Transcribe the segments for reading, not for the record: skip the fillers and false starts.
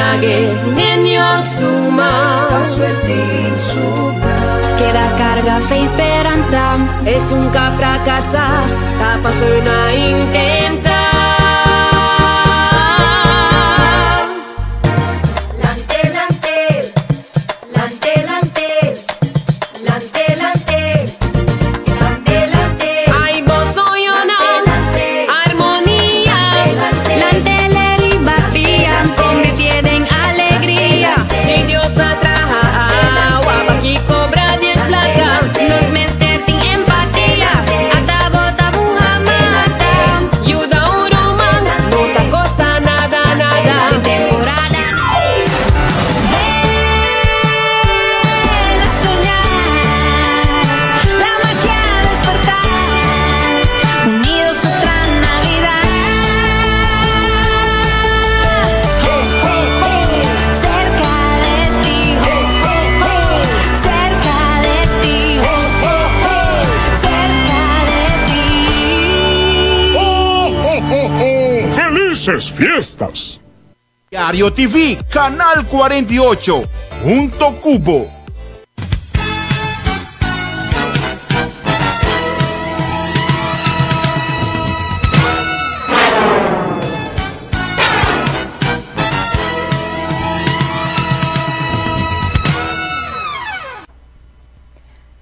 lag'e den Dios su man. Paso e tin su plan. Keda carga fe y speransa. Esun k'a fracasa, ta paso e no a intenta. Lante, lante, lante, lante, lante, lante, lante, lante. Ay, bo soñonan, armonia. Lante riba pia, converti den alegria. Si Dios a traha awa, pakico cobra 10 placa? Nos mester tin empatia, ata bo ta muha mata. Yuda un ruman, no ta costa nada, nada. Temporada. Ven a soñar, la magia despertar, unidos otra Navidad. Cerca de ti, cerca de ti, cerca de ti. ¡Felices fiestas! Diario TV, Canal 48, hunto cu bo.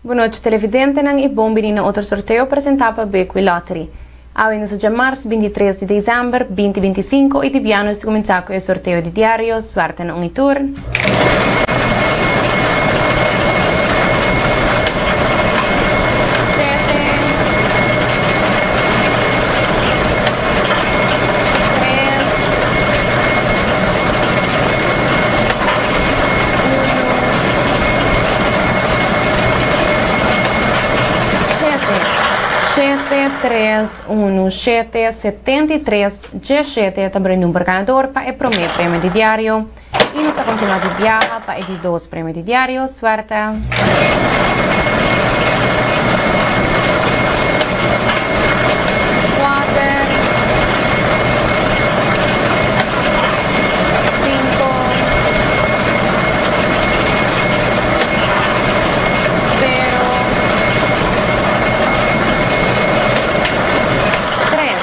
Bon nochi televidentenan y bon bini na otro sorteo presenta pa Bequi Lottery. Awe nos ta mars 23 di december 2025 y di nos ta cuminsa cu e sorteo di diario Suerte na un y tur. 7, 3, 1, 7, 7, 3, 1, 7, 73, 17 tambe number ganador pa e prome premio di diario. Y nos ta continua di biaha pa e di dos premio di diario. Suerte! 4, 5, 0, 3,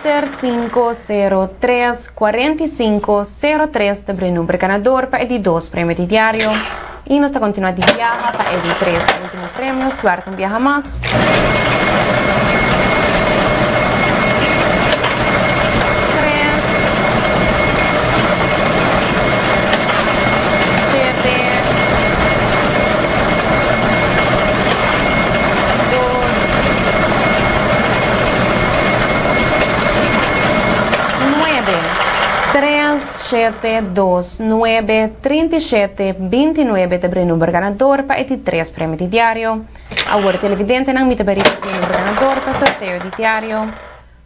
4, 5, 0, 3, 45, 0, 3 ta number ganador pa e di dos premio di diario. Y nos ta continua di biaha pa e di tres ultimo premio. Suerte un biaha mas. 3, 7, 2, 9, 3, 7, 2, 9, 37, 29 ta number ganador pa e di tres premio di diario. Awor televidentenan mi ta ripiti number ganador pa sorteo di diario.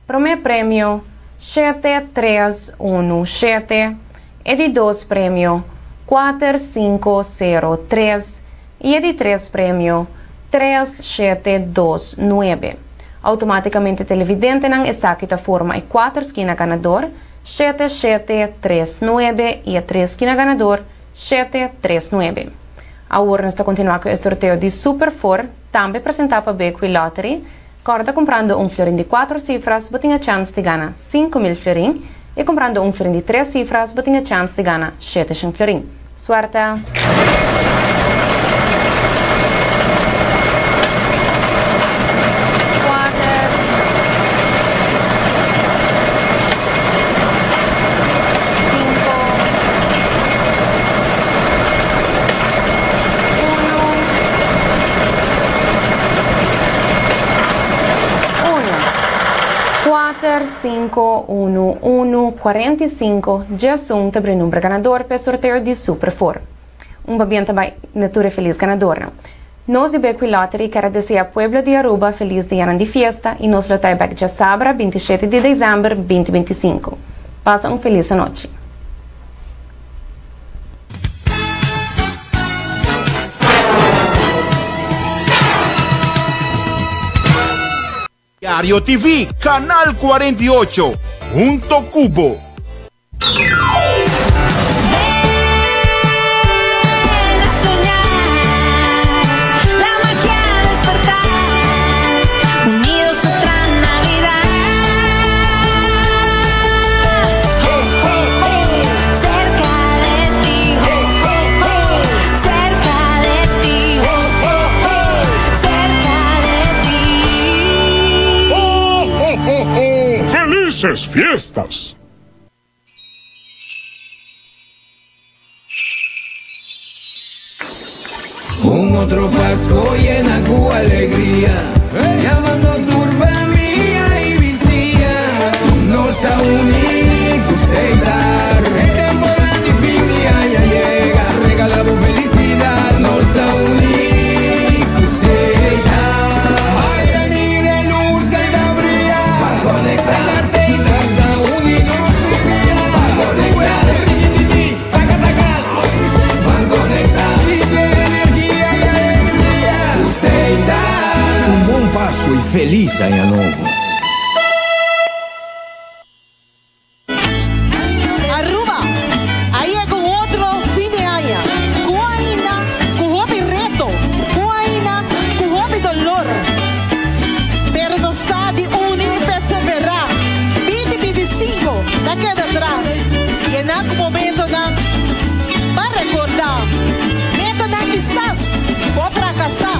Prome premio 7, 3, 1, 7. E di dos premio 4, 5, 0, 3. Y e di tres premio 3, 7, 2, 9. Automaticamente televidentenan esaki ta forma e 4 skina ganador 7, 7, 3, 9 y e 3 skina ganador 7, 3, 9. Awor nos ta continua cu e sorteo di Super 4, tambe presenta pa Bequi Lottery. Corda cumprando un florin di 4 cifra, bo tin chance di gana 5 mil florin. Y cumprando un florin di 3 cifra, bo tin chance di gana 700 florin. Suerte! 4, 5, 1, 1, 4, 5, 1, 1, 45, 11 ta number ganador pa e sorteo di Super 4. Un pabien tambe na tur feliz ganador. Nos di Bequi Lottery kier desea pueblo di Aruba feliz dia di fiesta y nos lo ta back diasabra 27 di december 2025. Pasa un feliz anochi. Diario TV, Canal 48, hunto cu bo. Felices fiestas! Un otro Pasco yena cu alegria Yamando tur famia y bisia Nos ta uni cu Setar E temporada di fin di aña yega Regala bo felicidad Nos ta uni cu Setar Haya mira e luz ey ta bria Ban conecta Setar ta uni nos tur dia Ban conecta Rikitiki Taka taka Ban conecta Sinti e energia y alegria Cu Setar. Un bon Pasco y feliz aña nobo. Aruba a yega un otro fin di aña cu ainda cu hopi reto, cu ainda cu hopi dolor. Pero nos sa di uni y persevera. 2025 ta keda atras, yena cu momentonan pa recorda. Metanan kisas cu a fracasa,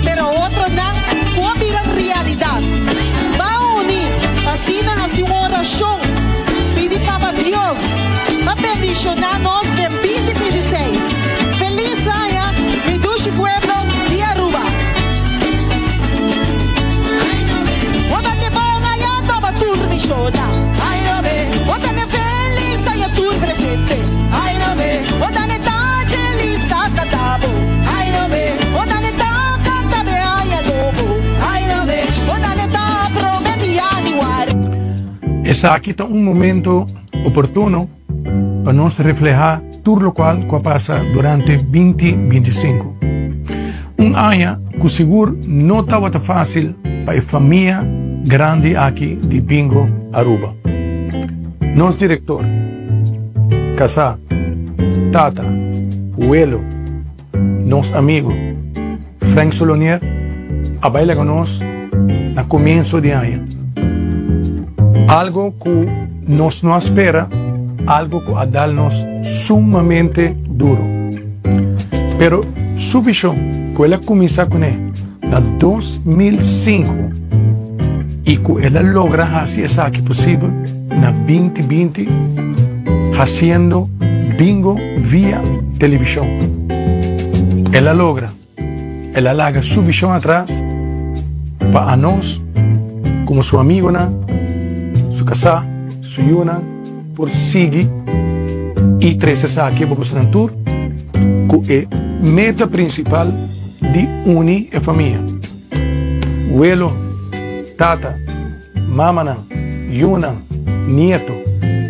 pero otronan cu a bira realidad. Ba uni pa asina hasi un orashon, pidi Papa Dios pa bendishoná nos den 2026. Felis aña mi dushi pueblo di Aruba! Bo ta te bon aña toma tur bishona. Bo ta ne felis aña tur presente. Bo ta ne tache lista canta bo. Bo ta ne ta canta be aña nobo. Bo ta ne ta prome di januari. Esaki ta un momento oportuno pa nos reflehá tur lokual ku a pasa durante 2025. Un aña ku sigur no tabata fásil pa e famia grandi aki di Bingo Aruba. Nos direktor, kasá, tata, welo, Nos amigo Frank Solonier a bai laga nos na comienso di aña. Algo cu nos no a spera, algo cu a dal nos sumamente duro. Pero su vision cu el a cuminsa cune na 2005 y cu el a logra haci esaki posibel na 2020, haciendo bingo via television. El a logra, el a laga su vision atras pa anos como su amigonan, su casá, su yunan por sigui y trece esaki pa bosonan tur cu e meta principal di uni e famia. Welo, tata, Mamanan, yunan, nieto,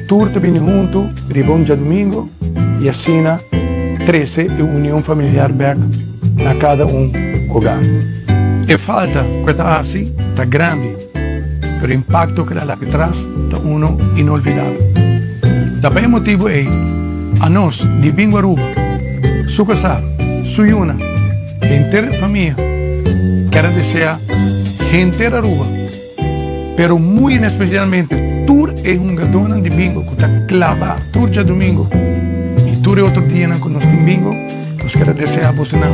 tur ta bini huntu riba un djadumingu i asina trese e union familiar bek na kada un hogar. E falta ku e ta hasi ta grandi, pero e impakto ku el a laga tras ta uno inolvidabel. Ta pa e motibu ei anos di Bingo Aruba, su kasá, su yunan, Henter famia kier a desea henter Aruba, pero muy en especialmente tur e hungadónan di bingo ku ta klabá tur djadumingo i tur e otro dianan ku nos tin bingo, nos kier a desea bosonan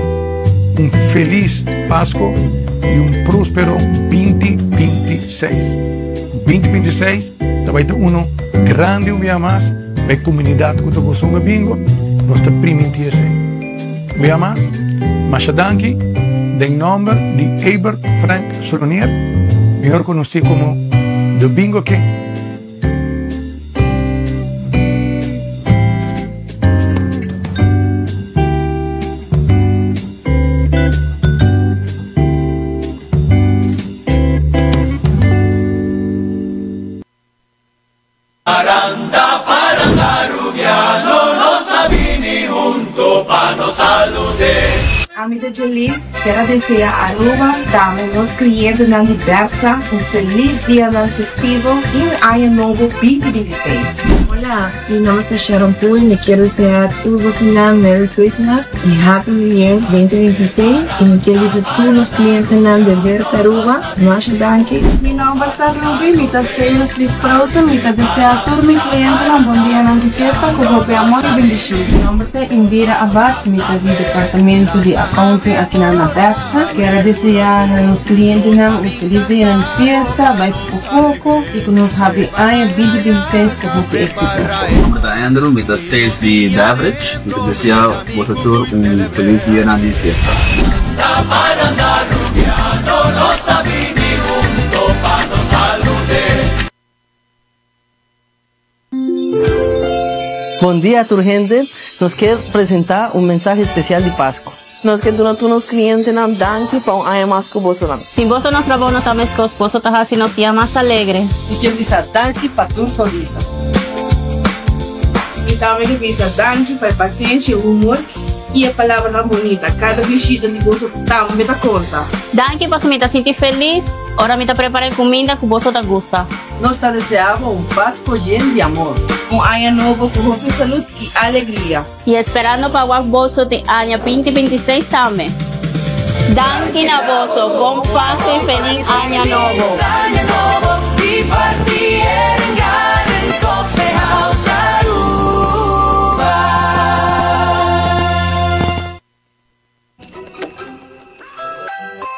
un felis Pasko i un próspero 2026. 2026 ta bai ta uno grandi un bia mas pa e komunidat ku ta gosa hunga bingo, nos ta primintí esei. Bia mas, masha danki den nomber di Ebert Frank Solonier, mihor konosí komo The Bingo King. Paranda, paranda Arubiano, nos a bini hunto pa nos salude. Ami ta Jeliz, kier a desea Aruba, tambe nos clientenan di Bersa un feliz dianan festivo y un aña nobo 2026. Hola, mi nomber ta Sharon Pool y mi kier desea tur bosonan Merry Christmas y Happy New Year 2026 y mi kier bisa tur nos clientenan di Bersa Aruba Masha danki. Mi nomber ta Ruby, mi ta sales di Frozen, mi ta desea tur mi clientenan bon dianan di fiesta cu hopi amor y bendicion. Mi nomber ta Indira Abad, mi ta di departamento di. accounting aki na na Versa. Kier a desea na nos clientenan un feliz dia di fiesta, bay poco poco y cu nos habri aña 2026 cu hopi exito. Mi nomber ta Andrew, mi ta sales di Beverage. Mi ta desea boso tur un feliz dia di fiesta. Bon dia tur hende, nos kier presenta un mensahe especial di Pasco. Nos kier duna tur nos clientenan danki pa un aña mas cu bosonan. Sin boso nos trabou no ta mescos, boso ta haci nos dia mas alegre. Mi kier bisa danki pa tur sonrisa. Mi tambe kier bisa danki pa e pasenshi, e humor y e palabranan bunita. Cada bishita di boso tambe ta conta. Danki pasobra mi ta sinti feliz ora mi ta prepara e cuminda cu boso ta gusta. Nos ta deseá bo un Pasco yen di amor. Un aña nobo cu hopi salud y alegria. Y esperando pa wak boso den aña 2026 tambe. Danki na boso, bon Pasco y feliz aña nobo. Feliz aña nobo di parti Erengarden Coffee House Aruba.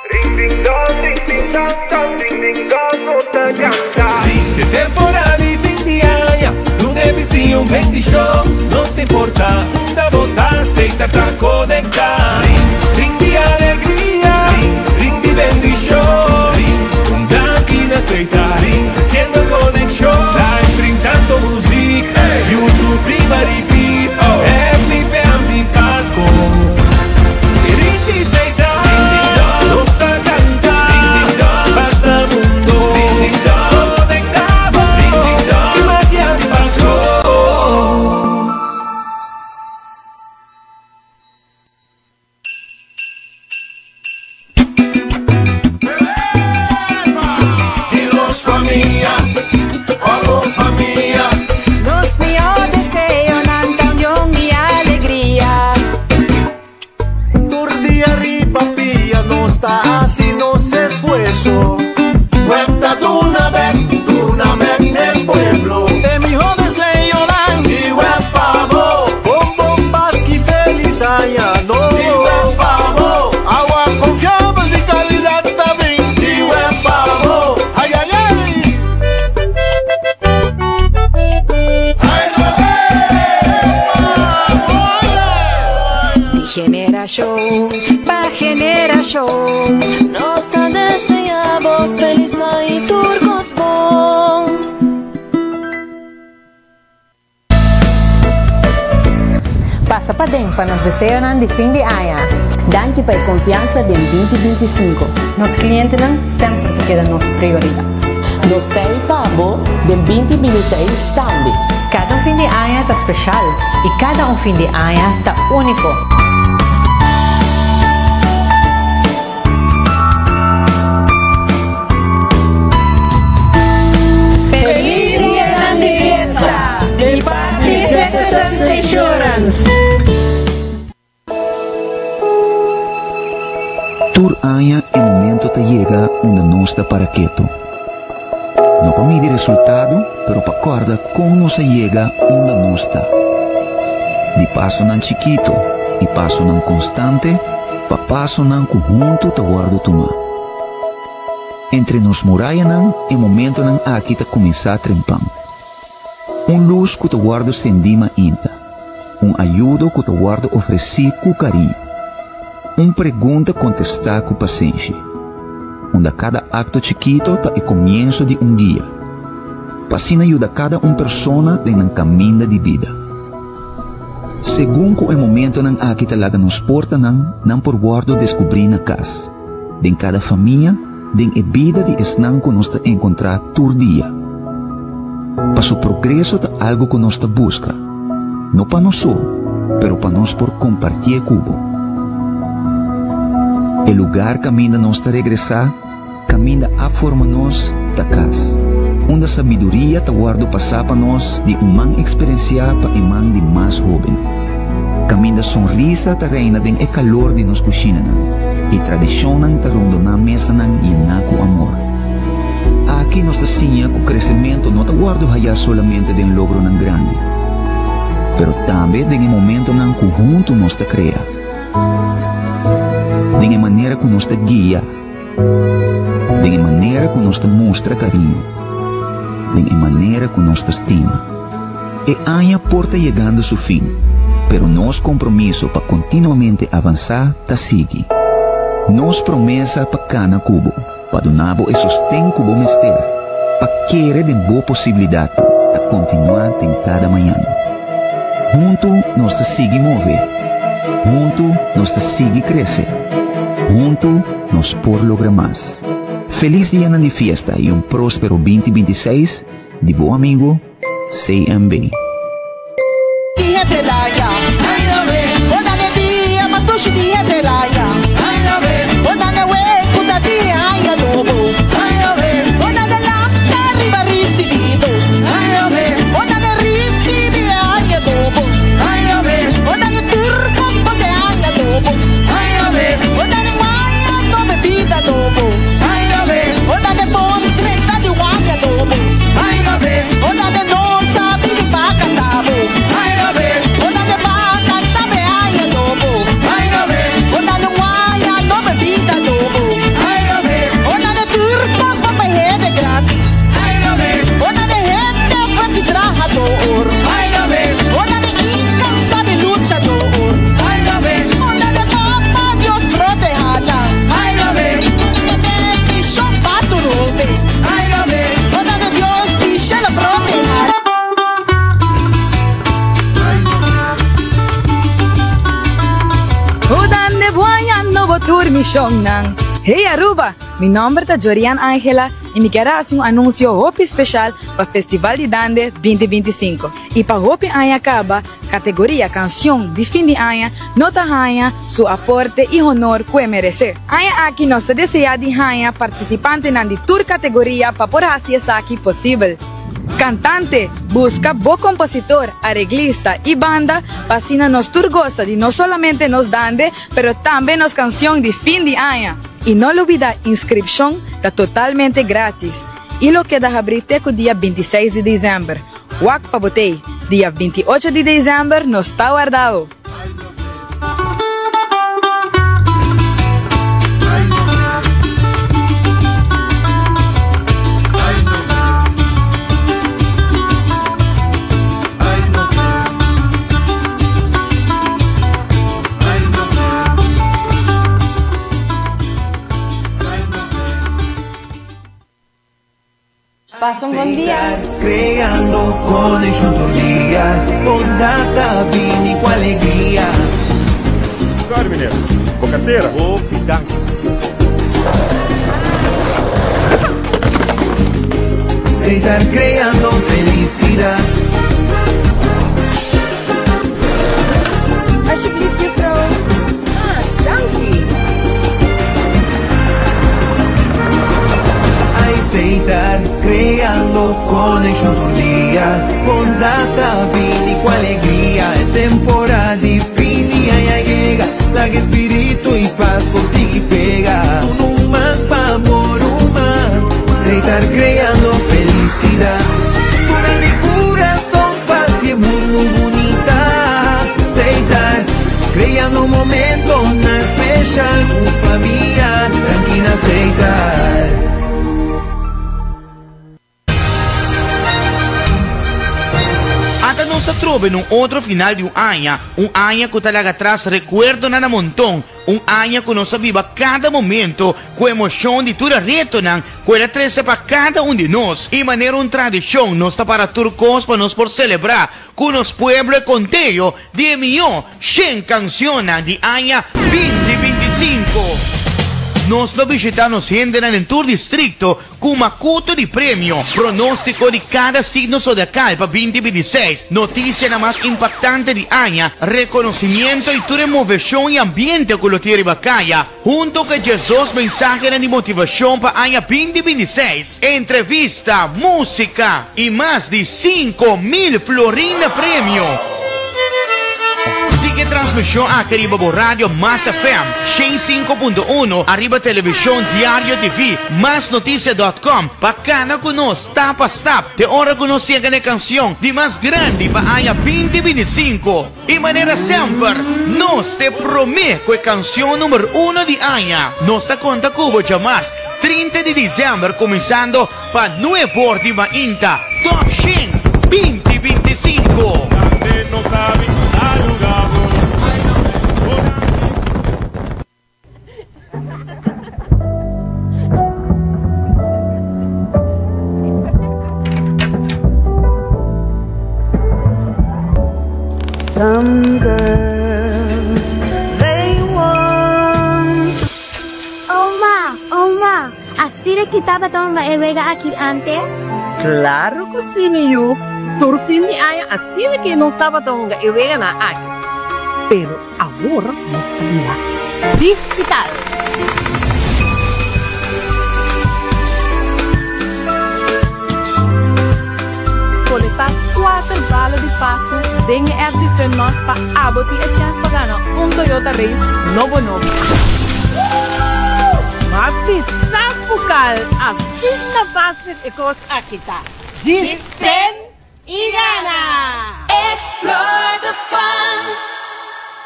Ring ding dong, ring ding dong, dong, ring ding dong, nos ta canta. Di temporada di fin di aña, duna e bisiña un bendicion. No ta importa unda bo ta, Setar ta conecta. Ring, ring di alegria, ring, ring di bendicion. Ring, un danki na Setar, ring, haciendo conexion. Live ring tanto muziek, YouTube riba repeat. Happy PM di Pasco. Nos ta canta, basta mundo conecta bo, cu magia di Pasco. Di nos famia, pa bo famia. Nos mihó deseonan ta union i alegria. Tur dia riba pia nos ta hasi nos esfuerso. Web ta duna bek, duna bek n'e pueblo. E mihó deseonan di web pa bo. Bon bon Paski felis aña nobo. Di web pa bo. Awa konfiabel di kalidat ta bin. Di web pa bo. Ai ai ai. Di generashon pa generashon. Nos ta deseá bo felis aña i tur kos bon. Pasa paden pa nos deseonan di fin di aña. Danki pa e konfiansa den 2025. Nos klientenan semper ta keda nos prioridat. Nos ta ei pa bo den 2026 tambe. Kada un fin di aña ta speshal i kada un fin di aña ta úniko. Feliz dianan di fiesta di parti Citizens Insurance! Tur aña e momento ta yega unda nos ta para keto. No pa midi resultado, pero pa corda con nos a yega unda nos ta. Di pasonan chikito y pasonan constante pa pasonan cu hunto ta wordo tuma. Entre nos murayanan e momentonan aki ta cuminsa trempan. Un luz cu ta wordo cendi mainta. Un ayudo cu ta wordo ofreci cu cariño. Un pregunta contesta cu pasenshi. Unda cada acto chikito ta e comienso di un guia. Pa asina yuda cada un persona den nan caminda di bida. Segun cu e momentonan aki ta laga nos portanan, nan por wordo descubri na cas, den cada famia, den e bida di esnan cu nos ta encontra tur dia. Paso progreso ta algo cu nos ta busca, no pa nos so, pero pa nos por compartié cu bo. E lugar caminda nos ta regresa, caminda a forma nos, ta cas, unda sabiduria ta wordo pasa pa nos di un man experencia pa e man di mas hoben. Caminda sonrisa ta reina den e calor di nos cushinanan y tradicionnan ta rondona mesanan yena cu amor. Aki nos ta siña cu crecemento no ta wordo haya solamente den logronan grandi, pero tambe den e momentonan cu hunto nos ta crea. Den e manera ku nos ta guia. Den e manera ku nos ta mustra kariño. Den e manera ku nos ta stima. E aña por ta yegando su fin, pero nos kompromiso pa kontinuamente avansá ta sigui. Nos promesa pa kana ku bo, pa duna bo e sosten ku bo mester, pa kere den bo posibilidatnan, ta kontinuá den kada mañan. Huntu nos ta sigui move. Huntu nos ta sigui krese. Huntu nos por logra mas. Felis dianan di fiesta i un próspero 2026 di bo amigo CMB. Shonnan. Hey Aruba! Mi nomber ta Jorian Angela y mi kier haci un anuncio hopi special pa Festival di Dande 2025. Y pa hopi aña caba, categoria Cancion di Fin di Aña no ta haña su aporte y honor cu e merece. Aña aki nos ta desea di haña participantenan di tur categoria pa por haci esaki posibel. Cantante, busca bo compositor, areglista y banda pa asina nos tur goza di no solamente nos dande, pero tambe nos cancion di fin di aña. Y no lubida inscripcion ta totalmente gratis y lo keda habri te cu dia 26 di december. Wak pa bo tey, dia 28 di december nos ta warda bo! Pasa un bon dia. Creando conexión tur dia, bondad ta bini cu alegria. Sorry meneer, bo cartera. Hopi danki. Setar creando felicidad. Alsjeblieft juffrouw. Ah, danki. Setar creando conexión tur dia, bondad ta bini cu alegria. E temporada di fin di aña yega, laga espíritu y paz por sigui pega. Duna un man pa bo ruman, Setar creando felicidad. Duna di curason pa haci e mundo bunita. Setar creando momentonan special cu famia, danki na Setar. Ata nos a trobe na un otro final di un aña, un aña cu ta laga atras recuerdonan na monton, un aña cu nos a biba cada momento cu emocion di tur e retonan cu el a trece pa cada un di nos. Y manera un tradicion nos ta para tur cos pa nos por celebra cu nos pueblo e conteo di e mihó shen cancionnan di aña 2025. Nos lo bishita nos hendenan den tur districto Ku makuto di premio, pronóstiko di kada signo zodiakal pa 2026, notisianan mas impaktante di aña, rekonosimiento i tur e moveshon i ambiente ku lo tin riba kaya, hunto ku e 12 mensahenan di motivashon pa aña 2026, entrevista, músika i mas di 5000 florin na premio. Sigui e transmishon aki riba bo radio Mas FM 105.1 ariba televishon Diario TV Masnoticia dot com pa kana ku nos stap pa stap te ora ku nos yega na e kansion di mas grandi pa aña 2025. I manera semper nos ta e promé ku e kansion number uno di aña. Nos ta konta ku bo djamas 30 di desèmber kuminsando pa nueb or di mainta. Top 100 2025. Some girls, they want. Oma, oma, asina ki tabata hunga e wega aki antes? Claro cu si, mi yu. Tur fin di aña asina ki nos tabata hunga e weganan aki. Pero awor nos a bira digital. Kolektá kuater bala di Pasku den e app di Funnos pa abo tin e chèns pa gana un Toyota Race nobo nobo. Ma bisa bukal asina fácil e kos aki ta. Djis pen i gana! Explore the fun,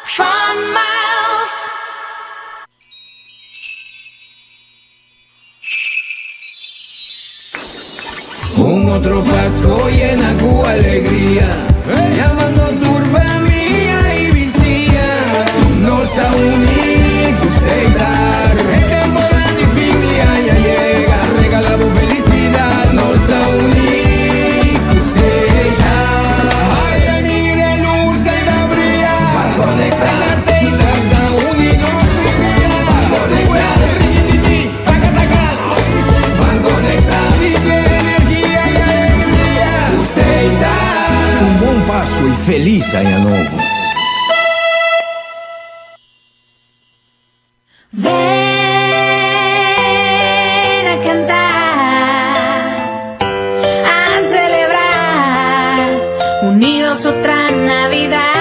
Fun Miles. Un otro Pasco yena cu alegria, Yamando tur famia y bisia. Nos ta uni cu Setar. E temporada di fin di aña yega, regala bo felicidad. Nos ta uni cu Setar. Ay, ay, mira e luz ey ta bria. Ban conecta. Setar ta uni nos tur dia. Ban conecta. Rikititi, taka taka. Ban conecta. Sinti e energia y alegria cu Setar. Un bon Pasco y feliz aña nobo. Ven a cantar, a celebrar, unidos otra Navidad.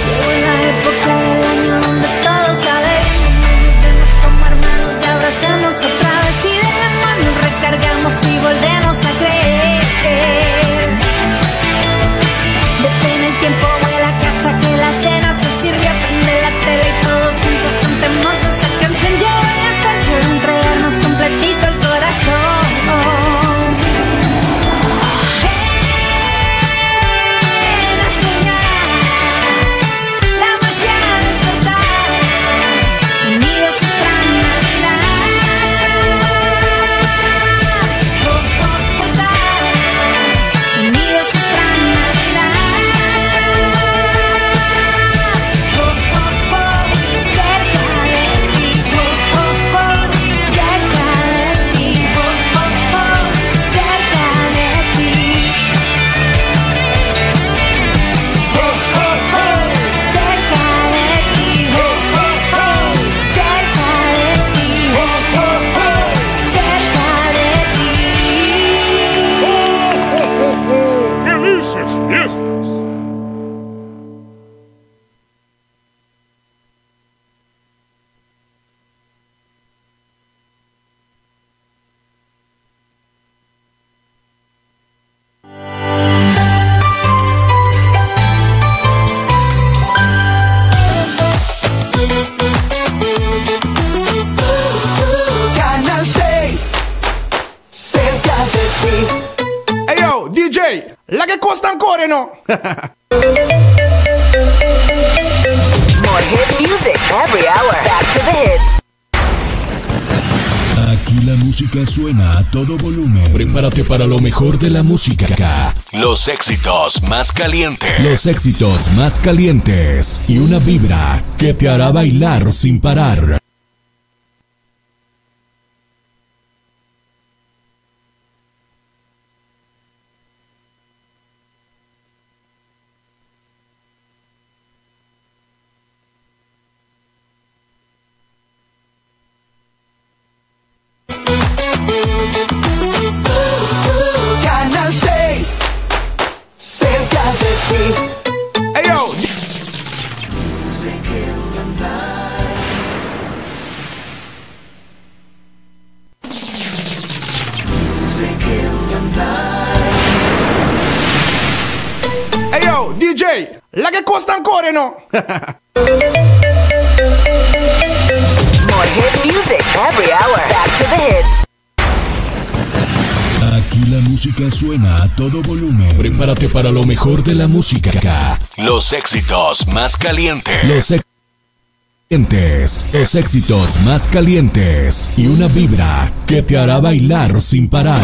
Llegó la época del año donde todo sabe bien, nos vemos como hermanos y abrazamos otra vez y de la mano recargamos y volvemos a creer. Detén el tiempo, vuela a casa que la cena se sirvió, prende la tele y todos juntos cantemos esa canción. Llegó la fecha de entregarnos completito el corazón. Ven a soñar, la magia despertar, unidos otra Navidad. Oh, oh, oh, unidos otra Navidad. Oh, oh, oh, cerca de ti. Oh, oh, oh, cerca de ti. Oh, oh, oh, cerca de ti. Oh, oh, oh, cerca de ti. Oh, oh, oh, cerca de ti. Oh, oh, oh, cerca de ti. Felices fiestas! Canal 6, cerca de ti. Hey yo, DJ, laga e cosnan core no. More hit music every hour. Back to the hits. Aquí la música suena a todo volumen. Prepárate para lo mejor de la música. Los éxitos más calientes. Los éxitos más calientes. Y una vibra que te hará bailar sin parar. Canal 6, cerca de ti. Laga kosnan kore no! More hit music every hour. Back to the hits. Aquí la música suena a todo volumen. Prepárate para lo mejor de la música. Los éxitos más calientes. Los éxitos, los éxitos más calientes y una vibra que te hará bailar sin parar.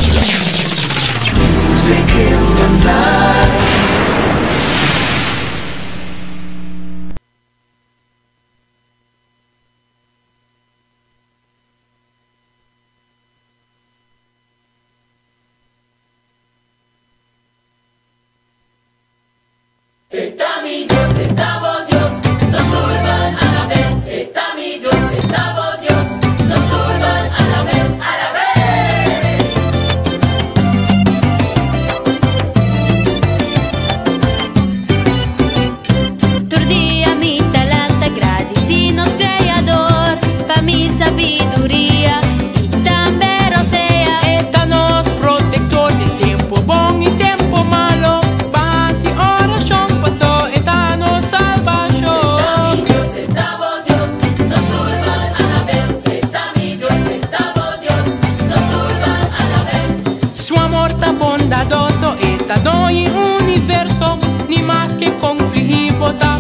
Eta mi Dios, eta bo Dios, nos turban a la vez. Eta mi Dios, eta bo Dios, nos turban a la vez, a la vez. Tur dia mi ta lanta gradisí nos Kreador pa mi sabiduria i tambe rosea. E ta nos protektor den tempu bon i tempu malu. Pa hasi orashon paso e ta nos salbashon. Mi Dios, eta bo Dios, nos turban a la vez. Eta mi Dios, eta bo Dios, nos turban a la vez. Su amor ta bondadoso, e ta doño di universo, ni maske kon afligí bo ta.